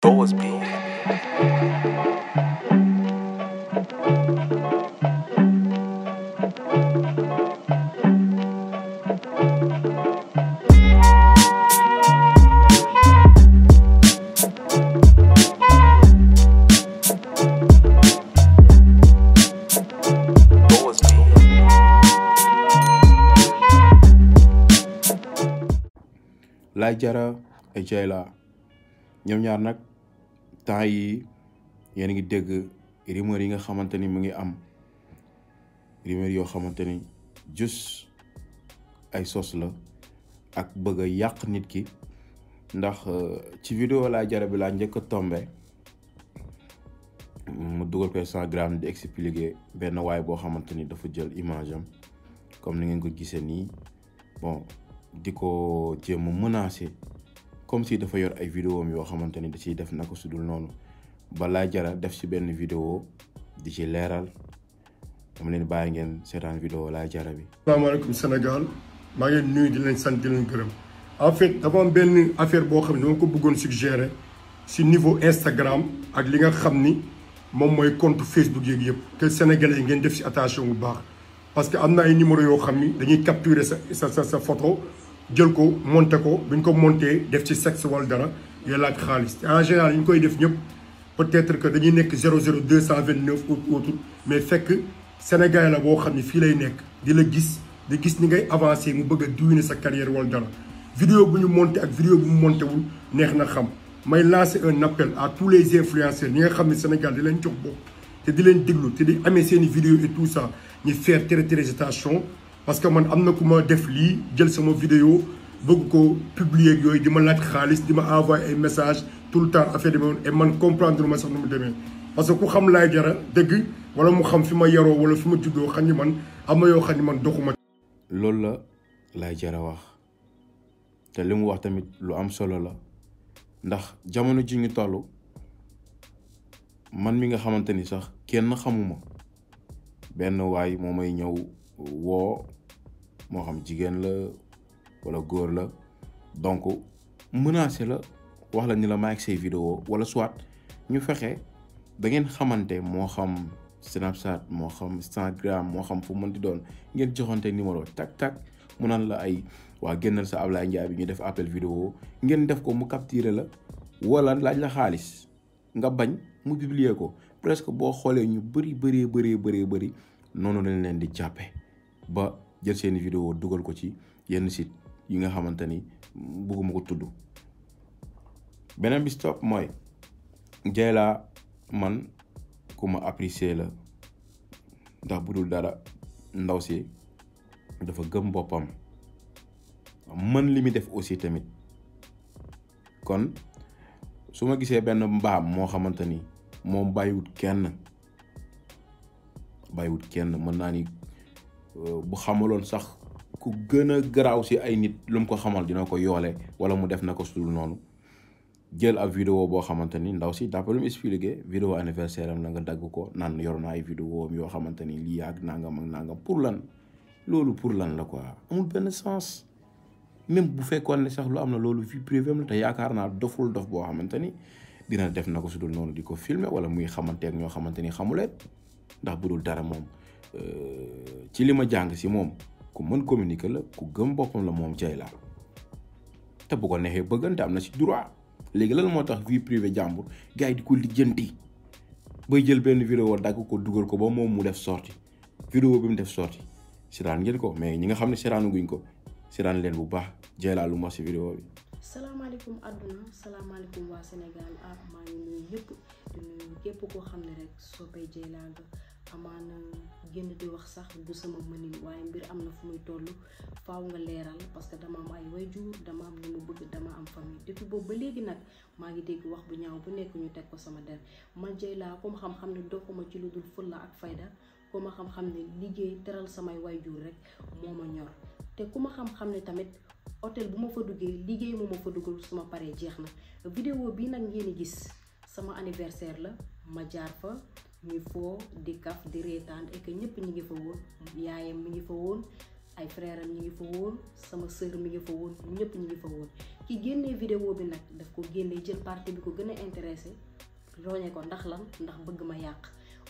Doors be. Laye Diarra et Dieyla ñoom ñaar nag temps yi yéen a ngi dégg rumeur yi nga xamante ni mu ngi am rumeur yoo xamante ni juste ay sos la ak bëgg a yàq nit ki ndax ci vidéo Laye Diarra bi laa njëkk a tombé mu dugal ko Instagram di expliquer benn waay boo xamante ni dafa jël image am comme ni ngeen ko gisee nii bon di ko jéem a menacé comme si dafa yor ay vidéo am yoo xamante ni da ciy def naka sudul noonu ba Laye Diarra def ci benn vidéo di ci leeral dama leen bàyyi ngeen seetaan vidéo Laye Diarra bi. asalaamaaleykum Sénégal maa ngi leen nuyu di leen sant di leen gërëm en fait dafa am benn affaire boo xam ne dama ko bëggoon suggérer si niveau Instagram ak li nga xam ni moom mooy compte Facebook yeeg yëpp que sénégalais yi ngeen def si attention bu baax. parce que am na ay numéro yoo xam ni dañuy capturer sa photo jël ko monter ko bu ñu ko monter def ci sexe wala dara yooyu laaj xaalis en général yi ñu koy def ñëpp peut-être que dañuy nekk 00229 ou autre mais fekk Sénégal la boo xam ni fii lay nekk di la gis di gis ni ngay avancer mu bëgg a diwine sa carrière wala dara. vidéo bu ñu monter ak vidéo bu mu monter wul neex na xam may lancer un appel à tous les influenceurs ñi nga xam ne Sénégal di leen jox bopp te di leen déglu te di amee seen i vidéo et tout ça. ñu faire très attention parce que man am na ku ma def lii jël sama vidéo bëgg ko publier ak yooyu di ma laaj xaalis di ma envoyer ay message tout le temps affaire demee et man comprendre ma sax nu mu demee parce que ku xam Laye Diarra dëgg wala mu xam fi ma yaroo wala fi ma juddoo xam ni man am na yoo xam ni man doxuma. loolu la Laye Diarra wax te li mu wax tamit lu am solo la ndax jamono ji ñu toll man mi nga xamante ni sax kenn xamuma. benn waay moo may ñëw woo moo xam jigéen la wala góor la donc menacé la wax la ni la ma ak say vidéo wala soit ñu fexe ba ngeen xamante moo xam Snapchat moo xam Instagram moo xam fu mën di doon ngeen joxante numéro tak mu naan la ay waa génnal sa Ablaye Ndiaye bi ñu def appel vidéo ngeen def ko mu capturer la wala laaj la xaalis nga bañ mu publier ko presque boo xoolee ñu bëri noonu lañ leen di jàppe ba jël seeni vidéo dugal ko ci yenn site yi nga xamante ni bëgguma ko tudd. beneen bi stop mooy Dieyla man ku ma apprécier la ndax bu dul dara ndaw si dafa gëm boppam mën li muy def aussi tamit kon su ma gisee benn mbaam moo xamante ni moom bàyyiwut kenn mën naa ni bu xamaloon sax ku gën a garaaw si ay nit lu mu ko xamal dina ko yoole wala mu def na ko sudul noonu jël ab vidéo boo xamante ni ndaw si d'après lu mu expliqué vidéo anniversaire am la nga dagg ko naan yor na ay vidéo yoo xamante ni lii ak nangam ak nangam pour lan loolu pour lan la quoi amul benn sens même bu fekkoon ne sax lu am na loolu vie privée am la te yaakaar naa doful dof boo xamante ni dina def na ko sudul noonu di ko filmer wala muy xamanteeg ñoo xamante ni xamuleen ndax bu dul dara moom ci li ma jàng si moom ku mën communiquer la ku gëm boppam la moom Dieyla te bu ko neexee bëggante am na si droit léegi lan moo tax vie privée jàmbur gars yi di ko lijjanti bay jël benn vidéo dagg ko dugal ko ba moom mu def sorti vidéo bi mu def sorti siraan ngeen ko mais ñi nga xam ne siraanu guñ ko siraan leen bu baax Dieyla lu ma si vidéo bi. salaamaaleykum àdduna salaamaaleykum waa Sénégal maa ngi nuyu ñëpp di nuyu képp koo xam ne rek soppee Dieyla nga amaana génn di wax sax du sama mënin waaye mbir am na fu muy toll faaw nga leeral parce que dama am ay wayjur dama am lu mu bëgg dama am famille depuis boobu ba léegi nag maa ngi dégg wax bu ñaaw bu nekk ñu teg ko sama der man Dieyla ku ma xam-xam ne doxuma ci lu dul fulla ak fayda ku ma xam-xam ne liggéey teral samay wayjur rek moo ma ñor te ku ma xam-xam ne tamit hôtel bu ma fa duggee liggéey moo ma fa duggal su ma paree jeex na vidéo bii nag ngeen gis sama anniversaire la ma jaar fa ñuy foo di kaf di reetaan et que ñëpp ñi ngi fa woon yaayam mi ngi fa woon ay frère am ñi ngi fa woon sama sœur mi ngi fa woon ñëpp ñi ngi fa woon ki génnee vidéo bi nag daf ko génnee jël partie bi ko gën a intéressé roñe ko ndax lan ndax bëgg ma yàq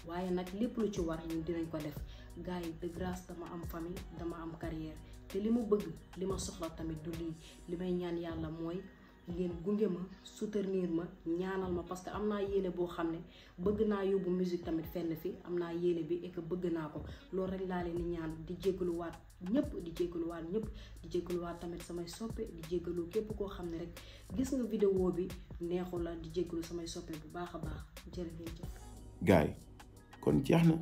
waaye nag lépp lu ci war ñun dinañ ko def gars yi de grâce dama am famille dama am carrière te li ma bëgg li ma soxla tamit du lii li may ñaan yàlla mooy ngeen gunge ma soutenir ma ñaanal ma parce que am naa yéene boo xam ne bëgg naa yóbbu musique tamit fenn fi am naa yéene bi et que bëgg naa ko loolu rek laa leen di ñaan di jéggaluwaat ñëpp di jéggaluwaat tamit samay soppe di jéggalu képp koo xam ne rek gis nga vidéo bi neexu la di jéggalu samay soppe bu baax a baax jërë ngeen jëf. gars yi kon jeex na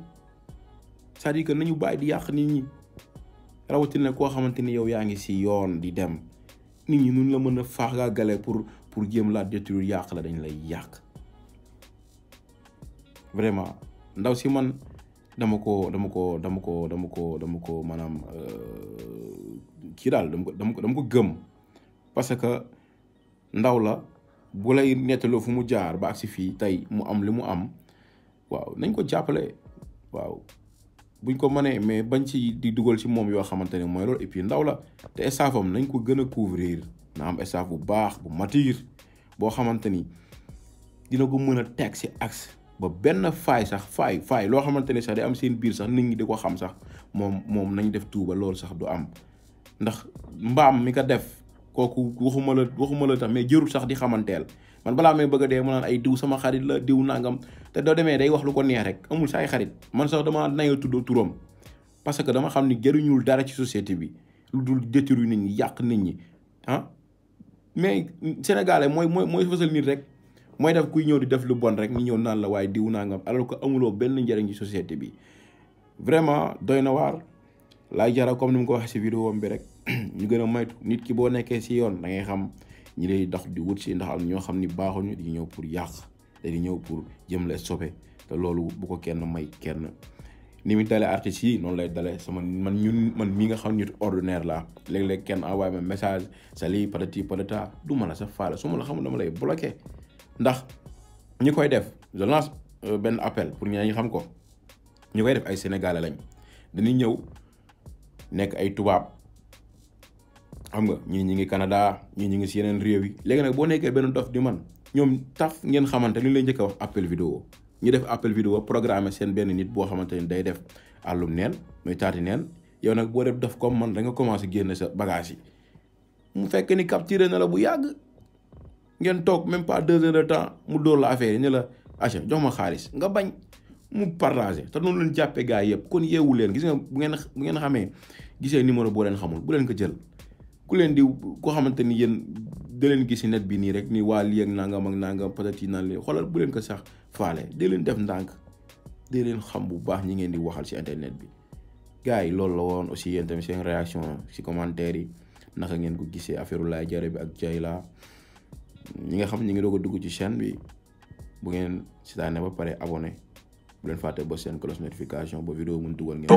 c'est-à-dire que nañu bàyyi di yàq nit ñi rawatina koo xamante ni yow yaa ngi si yoon di dem nit ñi nun la mën a faaxaagale pour jéem laa détruire yàq la dañ lay yàq vraiment ndaw si man dama ko maanaam kii daal dama ko gëm parce que ndaw la bu lay nettaloo fu mu jaar ba ak si fii tey mu am li mu am waaw nañ ko jàppale waaw buñ ko mënee mais bañ ci di dugal ci moom yoo xamante ne mooy loolu et puis ndaw la te staffam nañ ko gën a couvrir na am staff bu baax bu mature boo xamante ni dina ko mën a teg si axe ba benn faay loo xamante ne sax day am seen biir sax nit ñi di ko xam sax moom nañ def tuuba loolu sax du am ndax mbaam mi ko def kooku waxuma la tax mais jërul sax di xamanteel man balaa may bëgg a dee mu naan ay diw sama xarit la diw nangam te doo demee day wax lu ko neex rek amul sa ay xarit man sax dama nayoo tudd turam parce que dama xam ni jëriñul dara ci société bi lu dul détruire nit ñi yàq nit ñi ah mais sénégalais mooy fësal nit rek mooy def kuy ñëw di def lu bon rek ñu ñëw naan la waaye diw nangam alors que amuloo benn njëriñ ci société bi vraiment doy na waar laay jara comme ni mu ko waxee si vidéo bi rek ñu gën a moytu nit ki boo nekkee si yoon da ngay xam ñi lay dox di wut si ndax am ñoo xam ni baaxuñu di ñëw pour yàq te di ñëw pour jëm la soppe te loolu bu ko kenn may kenn ni mu dalee artistes yi noonu lay dalee man mi nga xam nit ordinaire la léeg-léeg kenn envoyé ma message sali patati patata du ma la sa faale su ma la xamul dama lay bloqué ndax ñi koy def je lance benn appel pour ñi xam ko ñi koy def ay sénégalais lañ dañuy ñëw nekk ay tubaab xam nga ñii ñi ngi Canada ñii ñi ngi si yeneen réew yi léegi nag boo nekkee benn dof di man ñoom taf ngeen xamante li lay njëkk a wax appel vidéo ñu def appel vidéo programmé seen benn nit boo xamante ni day def àllum neen muy taati neen yow nag boo def dof comme man da nga commencé génn sa bagage yi mu fekk ni capturé na la bu yàgg ngeen toog même pas 2 heures de temps mu dóor la affaire yi ne la aca jox ma xaalis nga bañ mu partagé te noonu leen jàppee gars yi yëpp kon yeewu leen gis nga bu ngeen xamee gisee numéro boo leen xamul bu leen ko jël ku leen di ko xamante ni yéen da leen gis si net bi nii rek ni waa lii ak nangam peut-être yi naan leen xoolal bu leen ko sax faale dee leen def ndànk dee leen xam bu baax ñi ngeen di waxal si internet bi gars yi loolu la woon aussi yéen tamit seen réaction si commentaire yi naka ngeen ko gisee affaire Laye Diarra bi ak Dieyla ñi nga xam ñi ngi doog a dugg ci chaîne bi bu ngeen seetaanee ba pare abonné bu leen fàtte ba seen cloche notification ba vidéo mun dugal ngeen